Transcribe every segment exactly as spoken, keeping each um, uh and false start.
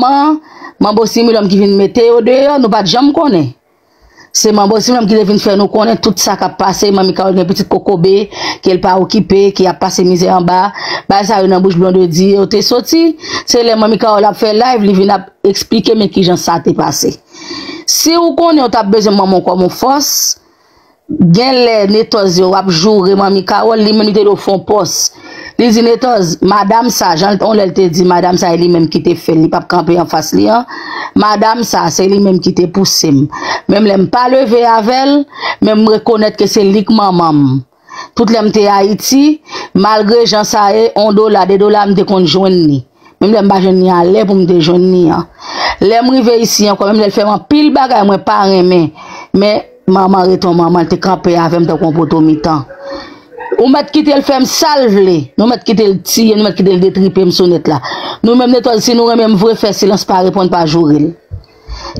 manman, manbo Similòm ki vin mete yo deyò, nou pa t janm konnen. Se manbo Similòm ki te vin fè nou konnen tout sa k ap pase. Manmi Kawòl gen pitit kokobe, ke l pa okipe, ki ap pase mizè anba. Bagay sa yo nan bouch Blondedy yo te soti. Se lè Manmi Kawòl ap fè live, li vin ap eksplike men kijan sa te pase. Si w konnen w t ap bezwen manman w kòm yon fòs, gen lè Netòz yo ap joure Manmi Kawòl, li menm li te dwe fè yon pòs. Li di Netòz, madanm sa, jan l, yon lè l te di madanm sa, e li menm ki te fè l, li p ap kanpe anfas li an. Madanm sa, se li menm ki te pouse m. Menm lè m pa leve avè l, men m rekonèt ke se li k manman m. Tout lè m te Ayiti, malgre jan sa ye, yon dola, de dola, m te konn jwenn li. Menm lè m pa jwenn li a lè pou m te jwenn li an. Lè m rive isi ankò, menm lè l fè m anpil bagay mwen pa renmen, men manman rete yon manman, l te kanpe avè m tankou yon poto mitan. Ou mèt kite l fè m sa l vle, nou mèt kite l tiye, nou mèt kite l detripe m sou nèt la. Nou menm Netòz, si nou renmen m vre, fè silans, pa reponn, pa joure l.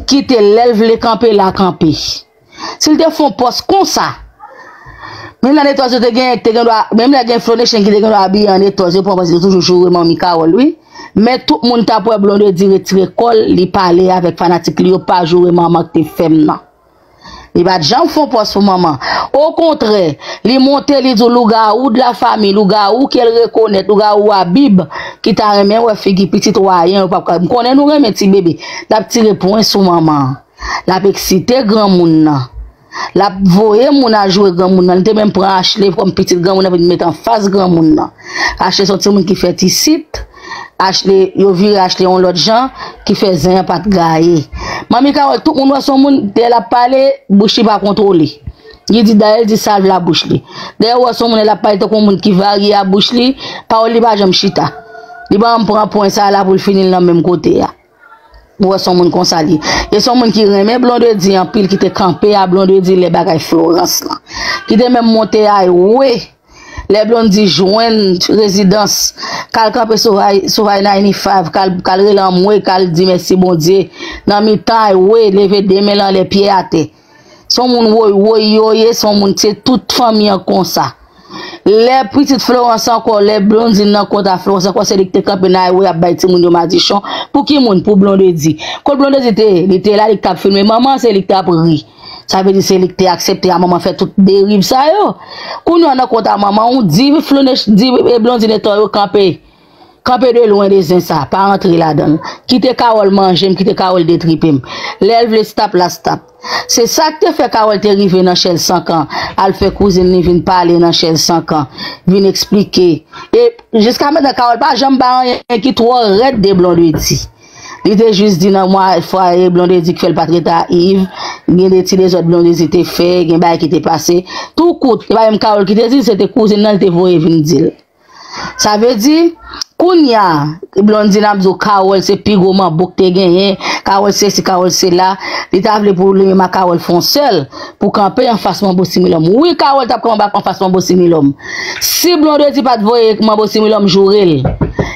Kite l, lè l vle kanpe, l a kanpe. Si l te fè yon pòs konsa, menm lè Netòz yo te gen, te gen dwa, menm lè gen Flonechenn ki te gen dwa abiye an Netòz, yo pran pòz, yo toujou joure Manmi Kawòl, wi. Men tout moun t ap wè Blondedy retire kò l, li pale avèk fanatik li yo, pa joure manman k te fè m nan. Li pa t janm fè yon pòs pou manman. Okontrè, li monte, li di w lougawou de la famille, lougawou ke l rekonèt, lougawou a Bib, ki ta renmen wè figi pitit wayen yo p ap ka. M konnen nou renmen ti bebe. L ap tire pwen sou manman an. L ap eksite granmoun nan. L ap voye moun al joure granmoun nan. Li te menm pran Ashley kòm pitit granmoun nan, vin met anfas granmoun nan. Ashley se yon timoun ki fèt isit. Ashley, yo vire Ashley yon lòt jan, ki fè zen an pa t gaye. Manmi Kawòl, tout moun wè se yon moun, lè l ap pale, bouch li pa kontwole. Li di, dayè, l di sa l vle a bouch li. Dayè, ou wè se yon moun, lè l ap pale tankou yon moun ki varye a bouch li, pawòl li pa janm chita. Li pa janm pran pwen sa la pou l fini l nan menm kote a. Ou wè se yon moun konsa li ye. E se yon moun ki renmen Blondedy anpil, ki te kanpe a Blondedy lè bagay Florence lan. Ki te menm monte highway. Lè Blondedy jwenn rezidans, k al kanpe sou High, sou High ninety-five, k al, k al rele anmwe, k al di mèsi Bondye. Nan mitan highway, leve de men l anlè, pye atè. Se yon moun woy woy yo ye, se yon moun, se tout fanmi an konsa. Lè pitit Florence ankò, lè Blondedy nan kont a Florence ankò, se li ki te kanpe nan highway ap bay timoun yo madichon. Pou ki moun? Pou Blondedy. Kot Blondedy te ye? Li te la, li k t ap filme manman, se li ki t ap ri. Sa vle di se li ki te aksepte a manman fè tout deriv sa yo. Kounye a nan kont a manman w, di Flonech, di, e, Blondedy Netò yo kanpe. Kanpe de lwen de zen sa, pa rantre ladan l. Kite Kawòl manje m, kite Kawòl detripe m. Lè l vle stop la stop. Se sa k te fè Kawòl te rive nan Shell Sankan, al fè kouzin li vin pale nan Shell Sankan, vin eksplike. E jiska mentnan Kawòl pa janm bay anyen ki twò rèd de Blondedy. Li te jis di nan mwa fwaye Blondedy k fè l pa t ret a Yves, gen de ti dezòd Blondedy te fè, gen bagay ki te pase. Tou kout, e pa menm Kawòl ki te di l, se te kouzin nan li te voye vin di l. Sa vle di, kounye a, Blondedy n ap di w Kawòl se pi gwo manbo k te genyen, Kawòl sesi, Kawòl sela, li ta vle pou li menm ak Kawòl fè yon sèl, pou kanpe anfas Manbo Similòm. Wi, Kawòl t ap kanpe anfas Manbo Similòm. Si Blondedy pa t voye Manbo Similòm joure l,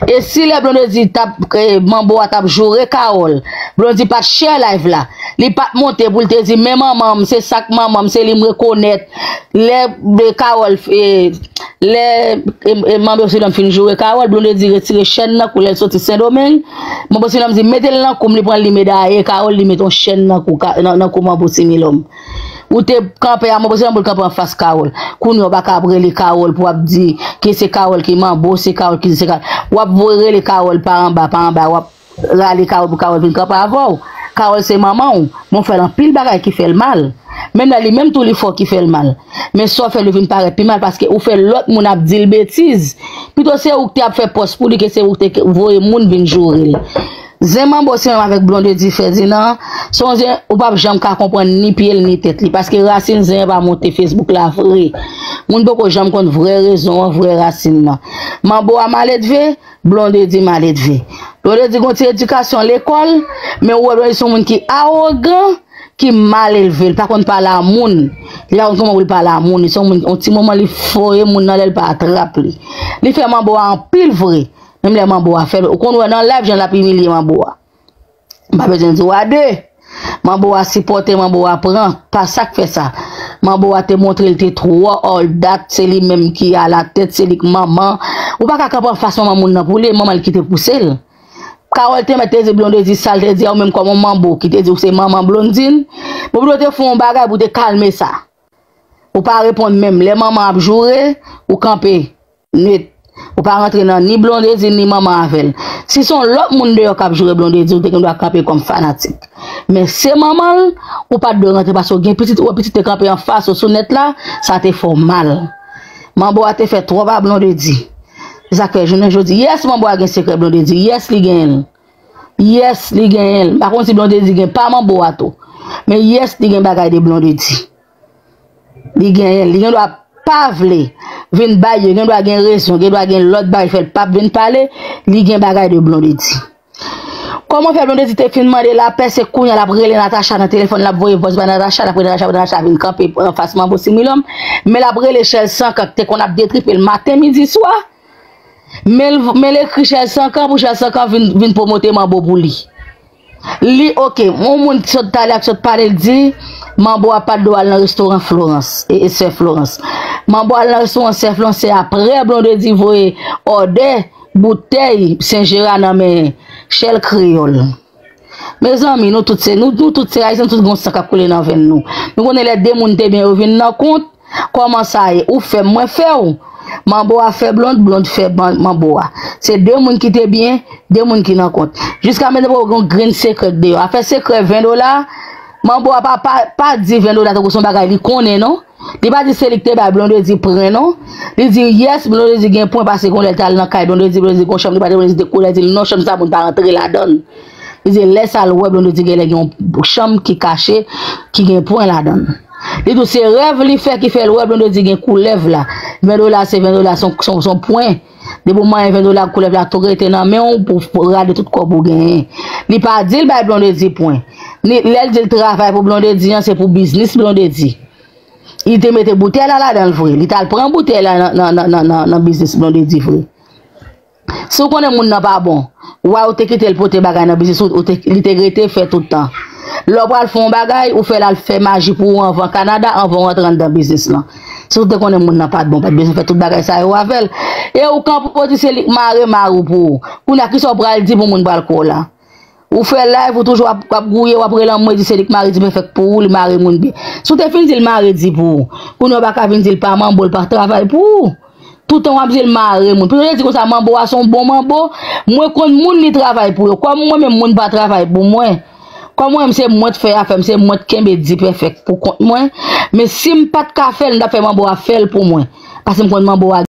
e si lè Blondedy t ap, e, Manbo a t ap joure Kawòl, Blondedy pa t share live la, li pa t monte pou l te di, men manman m, se sa k manman m, se li m rekonèt. Lè, e, Kawòl, e, lè, e, e, Manbo Similòm fin joure Kawòl, Blondedy retire chèn nan kou lè l soti Sendomeng. Manbo Similòm di, mete l nan kou m, li pran l, li medaye Kawòl, li mete yon chèn nan kou, ka- nan, nan kou Manbo Similòm. Ou te kanpe a Manbo Similòm pou l kanpe anfas Kawòl. Kounye a w pa ka ap rele Kawòl pou w ap di ke se Kawòl ki manbo, se Kawòl ki se Kawòl. W ap voye rele Kawòl pa anba, pa anba, w ap rale Kawòl pou Kawòl vin kanpe avè w. Kawòl se manman w, men w fè l anpil bagay ki fè l mal. Menm lè li menm tou li fè w ki fè l mal. Men sa w fè l yo vin parèt pi mal paske ou fè lòt moun ap di l betiz. Pito se ou ki te ap fè pòs pou li ke se ou ki te voye moun vin joure l. Zen Manbo se menm avèk Blondedy Ferdinand, se yon zen ou p ap janm ka konprann ni pye l ni tèt li, paske rasin zen an pa monte Facebook la vre. Moun poko janm konn vrè rezon an, vrè rasin nan. Manbo a maledve, Blondedy maledve. Blondedy gon ti edikasyon lekòl, men ou wè Blondedy se yon moun ki awogan, ki mal elve, li pa konn pale a moun. Li pa konn kòman pou l pale a moun. Li se yon moun, yon ti moman li foye moun nan lè l pa trap li. Li fè Manbo a anpil vre. Menm lè Manbo a fè l, ou konn wè nan live jan l ap imilye Manbo a. M pa bezwen di w a de. Manbo a sipòte, Manbo a pran. Pa sa k fè sa. Manbo a te montre l te twò all that, se li menm ki alatèt, se li k manman. Ou pa ka kanpe anfas manman moun nan pou li, manman l ki te pouse l. Carole te mèt te di Blondedy sa l te di a, ou menm kòm yon manbo ki te di w se manman Blondine. Bon, pou te fè yon bagay pou te kalme sa. Ou pa reponn menm. Lè manman ap joure, ou kanpe nèt. Ou pa rantre nan ni Blondedy ni manman avè l. Si se yon lòt moun deyò k ap joure Blondedy, ou te gen dwa kanpe kòm fanatik. Men se manman l, ou pa t dwe rantre paske w gen pitit, ou wè pitit te kanpe anfas ou sou nèt la, sa te fè w mal. Manbo a te fè twòp a Blondedy. Se sa k fè jounen jodi, yes, manbo a gen sekrè Blondedy, yes, li genyen l. Yes, li genyen l. M pa konn si Blondedy gen pa manbo a tou. Men yes, li gen bagay de Blondedy. Li genyen l. Li gen dwa pa vle vin bay yo, gen dwa gen rezon, gen dwa gen lòt bagay fè l p ap vin pale, li gen bagay de Blondedy. Kòman fè Blondedy te fin mande lapè, se kounye a l ap rele Natacha nan telefòn, l ap voye vòs bay Natacha, l ap rele Natacha, Natacha vin kanpe anfas manbo Similòm, men l ap rele Chèl Sankan ki te konn ap detripe l maten, midi, swa. Men l, men l ekri Chèl Sankan pou Chèl Sankan vin, vin pwomote manbo pou li. Li, oke, yon moun sot talè ak sot pale, l di, manbo a pa t dwe al nan restoran Florence, e, e sè Florence. Manbo al nan restoran sè Florence, se aprè Blondedy voye òdè boutèy Sen Jera nan men Chèl Kreyòl. Mezanmi, nou tout se, nou, nou tout se Ayisyen, nou tout gon san k ap koule nan venn nou. Nou konnen lè de moun te byen, yo vin nan kont, kòman sa ye? Ou fè m, mwen fè w. Manbo a fè Blond, Blond fè man-, manbo a. Se de moun ki te byen, de moun ki nan kont. Jiska menm pou gen yon grenn sekrè k deyò. Afè sekrè ven dola, manbo a pa, pa, pa di ven dola tankou se yon bagay li konnen, non. Li pa di se li ki te bay Blondedy pren, non. Li di, yes, Blondedy gen pwen paske kounye a l t al nan kay Blondedy, Blondedy gon chanm, li pa te Blondedy te koule, di l non, chanm sa moun pa rantre ladan l. Li di lè sa l wè Blondedy genlè gen yon chanm ki kache, ki gen pwen ladan l. Li di w se rèv li fè ki fè l wè Blondedy gen koulèv la. Ven dola se ven dola, se yon, se yon, se yon pwen. Depi w manyen ven dola, koulèv la tou rete nan men w pou, pou rale tout kòb ou genyen. Li pa di l bay Blondedy pwen. Ni, lè l di l travay pou Blondedy an, se pou biznis Blondedy. Li te mete boutèy la ladan l vre. Li t al pran boutèy la nan, nan, nan, nan, nan, nan biznis Blondedy vre. Si w konnen moun nan pa bon, why ou te kite l pote bagay nan biznis ou, ou te, li te rete fè tout tan. Lè w pral fè yon bagay, ou fè l al fè maji pou ou anvan Kanada, anvan w antre anndan biznis lan. Si w te konnen moun nan pa t bon, pa t bezwen fè tout bagay sa yo avè l. E ou kanpe w di se li k mare mari w pou ou. Kounye a, kisa w pral di pou moun pral kwè w la? Ou fè live, ou toujou ap, ap gouye, w ap rele anmwe, di se li k mare Dipèfèk pou ou, li mare moun byen. Si w te fin di l mare di pou ou, kounye a w pa ka vin di l pa manbo, l pa travay pou ou. Toutan w ap di l mare moun. Pou yo di konsa manbo a se yon bon manbo, mwen konn moun li travay pou yo. Kòm mwen menm moun pa travay pou mwen. Kòm mwen menm se mwen k fè afè m, se mwen k kenbe Dipèfèk pou kont mwen. Men si m pa t ka fè l, m t ap fè manbo a fè l pou mwen. Paske m konn manbo a